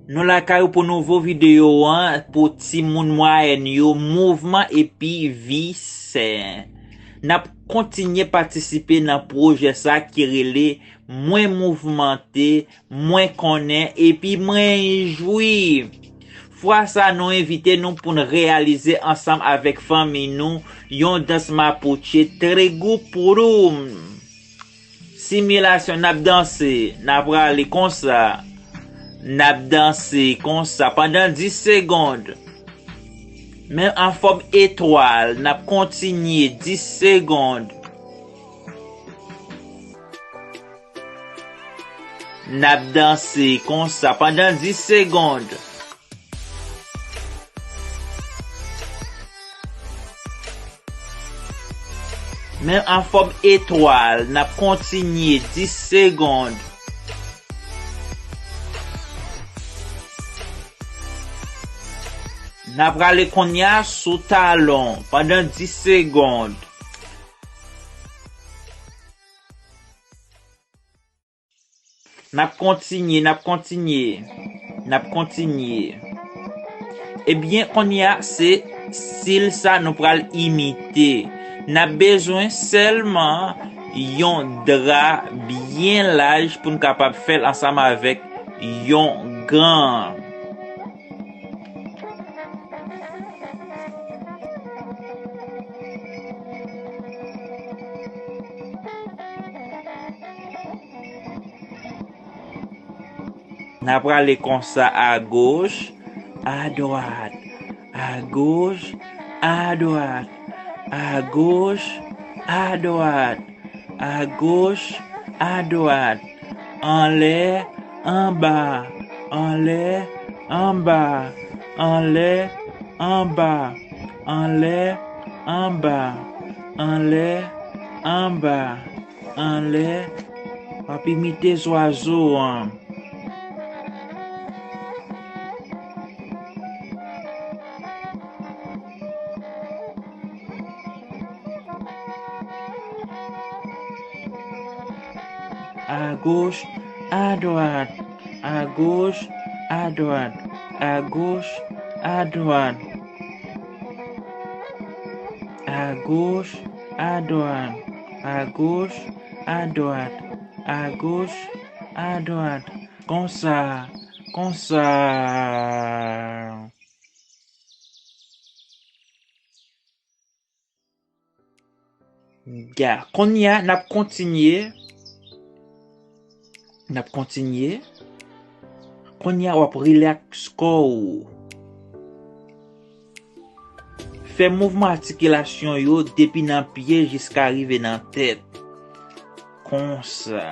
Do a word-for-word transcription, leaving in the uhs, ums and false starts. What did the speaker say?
Nou lakay ou pou nouvo videyo an pou timoun mwayèn yo, mouvman epi vi sen. N ap kontinye patisipe nan pwojè sa ki rele Mwen mouvmante, mwen konnen, epi mwen jwi. Fwa sa, nou envite nou pou n reyalize ansanm avèk fanmi nou yon dans mapouche Tregu Prum. Similasyon, n ap danse, n ap rale konsa. N ap danse konsa pandan dis segonn. Men an fòm etwal, n ap kontinye dis segonn. N ap danse konsa pandan dis segonn. Men an fòm etwal, n ap kontinye dis segonn. N ap rale kounye a sou talon pandan dis segonn. N ap kontinye, n ap kontinye, n ap kontinye. Ebyen, kounye a, se estil sa nou pral imite. N ap bezwen sèlman yon dra byen laj pou n kapab fè l ansanm avèk yon gan. N a prale konsa, agoch, adwat, agoch, adwat, agoch, adwat, agoch, adwat, anlè, anba, anlè, anba, anlè, anba, anlè, anba, anlè, anba, anlè. W ap imite zwazo an. Agoch, adwat, agoch, adwat, agoch, adwat, agoch, adwat, agoch, adwat, agoch, adwat. Konsa, konsa. Ya, kounye a, n ap kontinye. N ap kontinye. Kounye a, w ap rilaks kò w. Fè mouvman atikilasyon yo depi nan pye jiska rive nan tèt. Konsa.